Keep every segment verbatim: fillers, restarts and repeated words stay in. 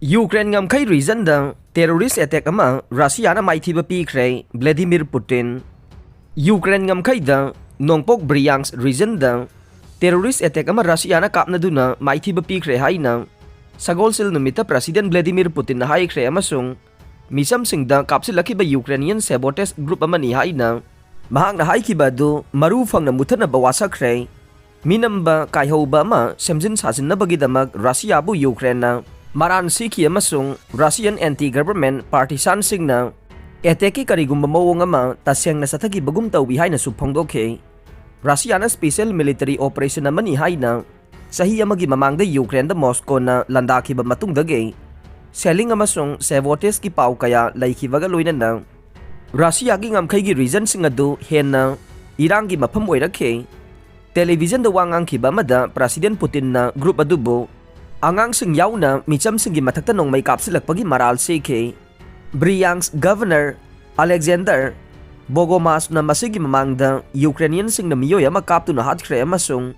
Ukraine ꯉꯝꯈꯩ ꯔꯤꯖꯟꯗ terrorist attack ꯑꯃ ꯔꯁꯤꯌꯥꯅ ꯃꯥꯏꯊꯤꯕ ꯄꯤꯈ꯭ꯔꯦ꯫ ꯚ꯭ꯂꯦꯗꯤꯃꯤꯔ ꯄꯨꯇꯤꯟ꯫ ꯌꯨꯀ꯭ꯔꯦꯟ ꯉꯝꯈꯩꯗ ꯅꯣꯡꯄꯣꯛ ꯕ꯭ꯔꯤꯌꯥꯡꯁ ꯔꯤꯖꯟꯗ ꯇꯦꯔꯣꯔꯤꯁ ꯑꯦꯇꯦꯛ ꯑꯃ ꯔꯁꯤꯌꯥꯅ ꯀꯥꯞꯅꯗꯨꯅ ꯃꯥꯏꯊꯤꯕ ꯄꯤꯈ꯭ꯔꯦ ꯍꯥꯏꯅ ꯁꯒꯣꯜꯁꯦꯜ ꯅꯨꯃꯤꯠꯇ ꯄ꯭ꯔꯁꯤꯗꯦꯟ ꯚ꯭ꯂꯦꯗꯤꯃꯤꯔ ꯄꯨꯇꯤꯟꯅ ꯍꯥꯏꯈ꯭ꯔꯦ, ꯑꯃꯁꯨꯡ ꯃꯤꯆꯝꯁꯤꯡꯗ ꯀꯥꯞꯁꯤꯜꯂꯛꯈꯤꯕ ꯌꯨꯀ꯭ꯔꯦꯅꯤꯌꯟ ꯁꯦꯕꯣꯇꯦꯖ ꯒ꯭ꯔꯨꯞ ꯑꯃꯅꯤ ꯍꯥꯏꯅ ꯃꯍꯥꯛꯅ ꯍꯥꯏꯈꯤꯕ ꯑꯗꯨ ꯃꯔꯨ ꯐꯪꯅ ꯃꯨꯊꯠꯅꯕ ꯋꯥꯁꯛꯈ꯭ꯔꯦ꯫ ꯃꯤꯅꯝꯕ ꯀꯥꯏꯍꯧꯕ ꯑꯃ ꯁꯦꯝꯖꯤꯟ ꯁꯥꯖꯤꯟꯅꯕꯒꯤꯗꯃꯛ ꯔꯁꯤꯌꯥꯕꯨ ꯌꯨꯀ꯭ꯔꯦꯟꯅ ꯃꯔꯥꯟ ꯁꯤꯈꯤ, ꯑꯃꯁꯨꯡ ꯔꯁꯤꯌꯟ ꯑꯦꯟꯇꯤ ꯒꯚꯔꯟꯃꯦꯟꯠ ꯄꯥꯔꯇꯤꯁꯥꯟꯁꯤꯡꯅ ꯑꯦꯇꯦꯛꯀꯤ ꯀꯔꯤꯒꯨꯝꯕ ꯃꯑꯣꯡ ꯑꯃ ꯇꯁꯦꯡꯅ ꯆꯠꯊꯈꯤꯕꯒꯨꯝ ꯇꯧꯏ ꯍꯥꯏꯅꯁꯨ ꯐꯣꯡꯗꯣꯛꯈꯤ꯫ ꯔꯁꯤꯌꯥꯅ ꯁ꯭ꯄꯦꯁꯤꯌꯦꯜ ꯃꯤꯂꯤꯇꯔꯤ ꯑꯣꯄꯔꯦꯁꯟ ꯑꯃꯅꯤ ꯍꯥꯏꯅ ꯆꯍꯤ ꯑꯃꯒꯤ ꯃꯃꯥꯡꯗ ꯌꯨꯀ꯭ꯔꯦꯟꯗ ꯃꯣꯁꯀꯣꯅ ꯂꯥꯟꯗꯥꯈꯤꯕ ꯃꯇꯨꯡꯗꯒꯤ ꯁꯦꯂꯤꯡ ꯑꯃꯁꯨꯡ ꯁꯦꯕꯣꯇꯦꯖꯀꯤ ꯄꯥꯎ ꯀꯌꯥ ꯂꯩꯈꯤꯕꯒ ꯂꯣꯏꯅꯅ ꯔꯁꯤꯌꯥꯒꯤ ꯉꯝꯈꯩꯒꯤ ꯔꯤꯖꯟꯁꯤꯡ ꯑꯗꯨ ꯍꯦꯟꯅ ꯏꯔꯥꯡꯒꯤ ꯃꯐꯝ ꯑꯣꯏꯔꯛꯈꯤ꯫ ꯇꯦꯂꯤꯚꯤꯖꯟꯗ ꯋꯥ ꯉꯥꯡꯈꯤꯕ ꯑꯃꯗ ꯄ꯭ꯔꯁꯤꯗꯦꯟ ꯄꯨꯇꯤꯟꯅ ꯒ꯭ꯔꯨꯞ ꯑꯗꯨꯕꯨ ꯑꯉꯥꯡꯁꯤꯡ ꯌꯥꯎꯅ ꯃꯤꯆꯝꯁꯤꯡꯒꯤ ꯃꯊꯛꯇ ꯅꯣꯡꯃꯩ ꯀꯥꯞꯁꯤꯜꯂꯛꯄꯒꯤ ꯃꯔꯥꯜ ꯁꯤꯈꯤ꯫ ꯕ꯭ꯔꯤꯌꯥꯡꯁ ꯒꯚꯔꯅꯔ ꯑꯂꯦꯛꯖꯦꯟꯗꯔ ꯕꯣꯒꯣꯃꯥꯁꯅ ꯃꯁꯤꯒꯤ ꯃꯃꯥꯡꯗ ꯌꯨꯀ꯭ꯔꯦꯅꯤꯌꯟꯁꯤꯡꯅ ꯃꯤꯑꯣꯏ ꯑꯃ ꯀꯥꯞꯇꯨꯅ ꯍꯥꯠꯈ꯭ꯔꯦ, ꯑꯃꯁꯨꯡ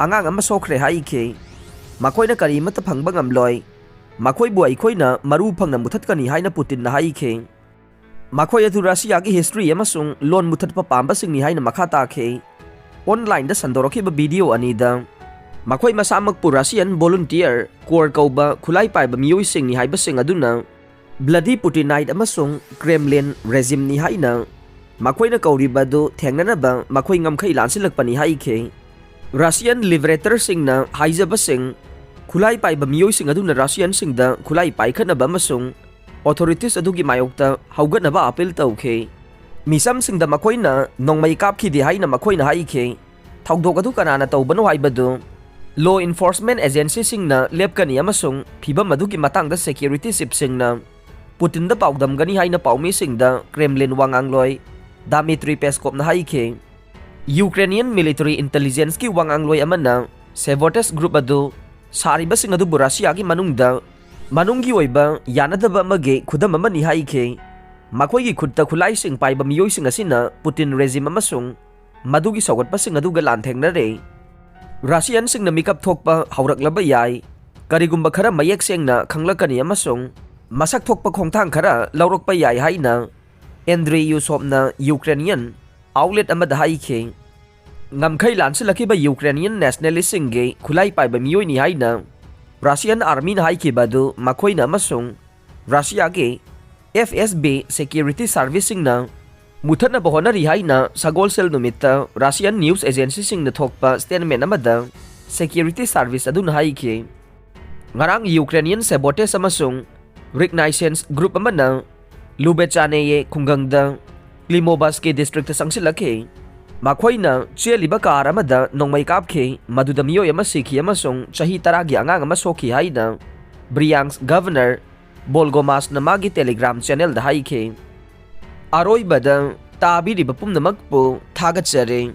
ꯑꯉꯥꯡ ꯑꯃ ꯁꯣꯛꯈ꯭ꯔꯦ ꯍꯥꯏꯈꯤ꯫ "ꯃꯈꯣꯏꯅ ꯀꯔꯤꯃꯠꯇ ꯐꯪꯕ ꯉꯝꯂꯣꯏ꯫ ꯃꯈꯣꯏꯕꯨ ꯑꯩꯈꯣꯏꯅ ꯃꯔꯨ ꯐꯪꯅ ꯃꯨꯊꯠꯀꯅꯤ" ꯍꯥꯏꯅ ꯄꯨꯇꯤꯟꯅ ꯍꯥꯏꯈꯤ꯫ ꯃꯈꯣꯏ ꯑꯗꯨ ꯔꯁꯤꯌꯥꯒꯤ ꯍꯤꯁꯇ꯭ꯔꯤ ꯑꯃꯁꯨꯡ ꯂꯣꯟ ꯃꯨꯊꯠꯄ ꯄꯥꯝꯕꯁꯤꯡꯅꯤ ꯍꯥꯏꯅ ꯃꯈꯥ ꯇꯥꯈꯤ꯫ ꯑꯣꯟꯂꯥꯏꯟꯗ ꯁꯟꯗꯣꯔꯛꯈꯤꯕ ꯚꯤꯗꯤꯑꯣ ꯑꯅꯤꯗ ꯃꯈꯣꯏ ꯃꯁꯥꯃꯛꯄꯨ ꯔꯁꯤꯌꯟ ꯚꯣꯂꯨꯟꯇꯤꯌꯔ ꯀꯣꯔ ꯀꯧꯕ ꯈꯨꯠꯂꯥꯏ ꯄꯥꯏꯕ ꯃꯤꯑꯣꯏꯁꯤꯡꯅꯤ ꯍꯥꯏꯕꯁꯤꯡ ꯑꯗꯨꯅ ꯕ꯭ꯂꯗꯤ ꯄꯨꯇꯤꯅꯥꯏꯠ ꯑꯃꯁꯨꯡ ꯀ꯭ꯔꯦꯝꯂꯤꯟ ꯔꯦꯖꯤꯝꯅꯤ ꯍꯥꯏꯅ ꯃꯈꯣꯏꯅ ꯀꯧꯔꯤꯕ ꯑꯗꯨ ꯊꯦꯡꯅꯅꯕ ꯃꯈꯣꯏ ꯉꯝꯈꯩ ꯂꯥꯟꯁꯤꯜꯂꯛꯄꯅꯤ ꯍꯥꯏꯈꯤ꯫ ꯔꯁꯤꯌꯟ ꯂꯤꯕꯔꯦꯇꯔꯁꯤꯡꯅ ꯍꯥꯏꯖꯕꯁꯤꯡ, ꯈꯨꯠꯂꯥꯏ ꯄꯥꯏꯕ ꯃꯤꯑꯣꯏꯁꯤꯡ ꯑꯗꯨꯅ ꯔꯁꯤꯌꯟꯁꯤꯡꯗ ꯈꯨꯠꯂꯥꯏ ꯄꯥꯏꯈꯠꯅꯕ ꯑꯃꯁꯨꯡ ꯑꯣꯊꯣꯔꯤꯇꯤꯁ ꯑꯗꯨꯒꯤ ꯃꯥꯌꯣꯛꯇ ꯍꯧꯒꯠꯅꯕ ꯑꯥꯄꯤꯜ ꯇꯧꯈꯤ꯫ ꯃꯤꯆꯝꯁꯤꯡꯗ ꯃꯈꯣꯏꯅ ꯅꯣꯡꯃꯩ ꯀꯥꯞꯈꯤꯗꯦ ꯍꯥꯏꯅ ꯃꯈꯣꯏꯅ ꯍꯥꯏꯈꯤ꯫ ꯊꯧꯗꯣꯛ ꯑꯗꯨ ꯀꯅꯥꯅ ꯇꯧꯕꯅꯣ ꯍꯥꯏꯕꯗꯨ ꯂꯣ ꯏꯟꯐꯣꯔꯁꯃꯦꯟꯠ ꯑꯦꯖꯦꯟꯁꯤꯁꯤꯡꯅ ꯂꯦꯞꯀꯅꯤ, ꯑꯃꯁꯨꯡ ꯐꯤꯚꯝ ꯑꯗꯨꯒꯤ ꯃꯇꯥꯡꯗ ꯁꯦꯀ꯭ꯌꯨꯔꯤꯇꯤ ꯆꯤꯐꯁꯤꯡꯅ ꯄꯨꯇꯤꯟꯗ ꯄꯥꯎꯗꯝꯒꯅꯤ ꯍꯥꯏꯅ ꯄꯥꯎꯃꯤꯁꯤꯡꯗ ꯀ꯭ꯔꯦꯝꯂꯤꯟ ꯋꯥꯉꯥꯡꯂꯣꯏ ꯗꯥꯃꯤꯇ꯭ꯔꯤ ꯄꯦꯁꯀꯣꯞꯅ ꯍꯥꯏꯈꯤ꯫ ꯌꯨꯀ꯭ꯔꯦꯅꯤꯌꯟ ꯃꯤꯂꯤꯇꯔꯤ ꯏꯟꯇꯦꯂꯤꯖꯦꯟꯁꯀꯤ ꯋꯥꯉꯥꯡꯂꯣꯏ ꯑꯃꯅ ꯁꯦꯕꯣꯇꯦꯖ ꯒ꯭ꯔꯨꯞ ꯑꯗꯨ ꯁꯥꯔꯤꯕꯁꯤꯡ ꯑꯗꯨꯕꯨ ꯔꯁꯤꯌꯥꯒꯤ ꯃꯅꯨꯡꯗ ꯃꯅꯨꯡꯒꯤ ꯑꯣꯏꯕ ꯌꯥꯅꯗꯕ ꯑꯃꯒꯤ ꯈꯨꯗꯝ ꯑꯃꯅꯤ ꯍꯥꯏꯈꯤ꯫ ꯃꯈꯣꯏꯒꯤ ꯈꯨꯠꯇ ꯈꯨꯠꯂꯥꯏꯁꯤꯡ ꯄꯥꯏꯕ ꯃꯤꯑꯣꯏꯁꯤꯡ ꯑꯁꯤꯅ ꯄꯨꯇꯤꯟ ꯔꯦꯖꯤꯝ ꯑꯃꯁꯨꯡ ꯃꯗꯨꯒꯤ ꯁꯧꯒꯠꯄꯁꯤꯡ ꯑꯗꯨꯒ ꯂꯥꯟꯊꯦꯡꯅꯔꯦ꯫ ꯔꯁꯤꯌꯟꯁꯤꯡꯅ ꯃꯤꯀꯞ ꯊꯣꯛꯄ ꯍꯧꯔꯛꯂꯕ ꯌꯥꯏ꯫ ꯀꯔꯤꯒꯨꯝꯕ ꯈꯔ ꯃꯌꯦꯛ ꯁꯦꯡꯅ ꯈꯪꯂꯛꯀꯅꯤ ꯑꯃꯁꯨꯡ ꯃꯁꯛ ꯊꯣꯛꯄ ꯈꯣꯡꯊꯥꯡ ꯈꯔ ꯂꯧꯔꯛꯄ ꯌꯥꯏ ꯍꯥꯏꯅ ꯑꯦꯟꯗ꯭ꯔꯦ ꯌꯨꯁꯣꯞꯅ ꯌꯨꯀ꯭ꯔꯦꯅꯤꯌꯟ ꯑꯥꯎꯠꯂꯦꯠ ꯑꯃꯗ ꯍꯥꯏꯈꯤ꯫ ꯉꯝꯈꯩ ꯂꯥꯟꯁꯤꯜꯂꯛꯈꯤꯕ ꯌꯨꯀ꯭ꯔꯦꯅꯤꯌꯟ ꯅꯦꯁꯅꯦꯂꯤꯁꯁꯤꯡꯒꯤ ꯈꯨꯠꯂꯥꯏ ꯄꯥꯏꯕ ꯃꯤꯑꯣꯏꯅꯤ ꯍꯥꯏꯅ ꯔꯁꯤꯌꯥꯟ ꯑꯥꯔꯃꯤꯅ ꯍꯥꯏꯈꯤꯕ ꯑꯗꯨ ꯃꯈꯣꯏꯅ ꯑꯃꯁꯨꯡ ꯔꯁꯤꯌꯥꯒꯤ ꯑꯦꯐ ꯑꯦꯁ ꯕꯤ ꯁꯦꯀ꯭ꯌꯨꯔꯤꯇꯤ ꯁꯥꯔꯚꯤꯁꯁꯤꯡꯅ ꯃꯨꯊꯠꯅꯕ ꯍꯣꯠꯅꯔꯤ ꯍꯥꯏꯅ ꯁꯒꯣꯜꯁꯦꯜ ꯅꯨꯃꯤꯠꯇ ꯔꯁꯤꯌꯥꯟ ꯅ꯭ꯌꯨꯁ ꯑꯦꯖꯦꯟꯁꯤꯁꯤꯡꯅ ꯊꯣꯛꯄ ꯁ꯭ꯇꯦꯠꯃꯦꯟ ꯑꯃꯗ ꯁꯦꯀ꯭ꯌꯨꯔꯤꯇꯤ ꯁꯥꯔꯚꯤꯁ ꯑꯗꯨꯅ ꯍꯥꯏꯈꯤ꯫ ꯉꯔꯥꯡ ꯌꯨꯀ꯭ꯔꯦꯅꯤꯌꯟ ꯁꯦꯕꯣꯇꯦꯖ ꯑꯃꯁꯨꯡ ꯔꯤꯛꯅꯥꯏꯁꯦꯟꯁ ꯒ꯭ꯔꯨꯞ ꯑꯃꯅ ꯂꯨꯕꯦꯆꯥꯅꯦꯌꯦ ꯈꯨꯡꯒꯪꯗ ꯀ꯭ꯂꯤꯃꯣꯕꯥꯁꯀꯤ ꯗꯤꯁꯇ꯭ꯔꯤꯛꯇ ꯆꯪꯁꯤꯜꯂꯛꯈꯤ꯫ ꯃꯈꯣꯏꯅ ꯆꯦꯜꯂꯤꯕ ꯀꯥꯔ ꯑꯃꯗ ꯅꯣꯡꯃꯩ ꯀꯥꯞꯈꯤ, ꯃꯗꯨꯗ ꯃꯤꯑꯣꯏ ꯑꯃ ꯁꯤꯈꯤ ꯑꯃꯁꯨꯡ ꯆꯍꯤ ꯇꯔꯥꯒꯤ ꯑꯉꯥꯡ ꯑꯃ ꯁꯣꯛꯈꯤ ꯍꯥꯏꯅ ꯕ꯭ꯔꯤꯌꯥꯡꯁ ꯒꯚꯔꯅꯔ ꯕꯣꯜꯒꯣꯃꯥꯁꯅ ꯃꯥꯒꯤ ꯇꯦꯂꯤꯒ꯭ꯔꯥꯝ ꯆꯦꯅꯦꯜꯗ ꯍꯥꯏꯈꯤ꯫ ꯑꯔꯣꯏꯕꯗ ꯇꯥꯕꯤꯔꯤꯕ ꯄꯨꯝꯅꯃꯛꯄꯨ ꯊꯥꯒꯠꯆꯔꯤ꯫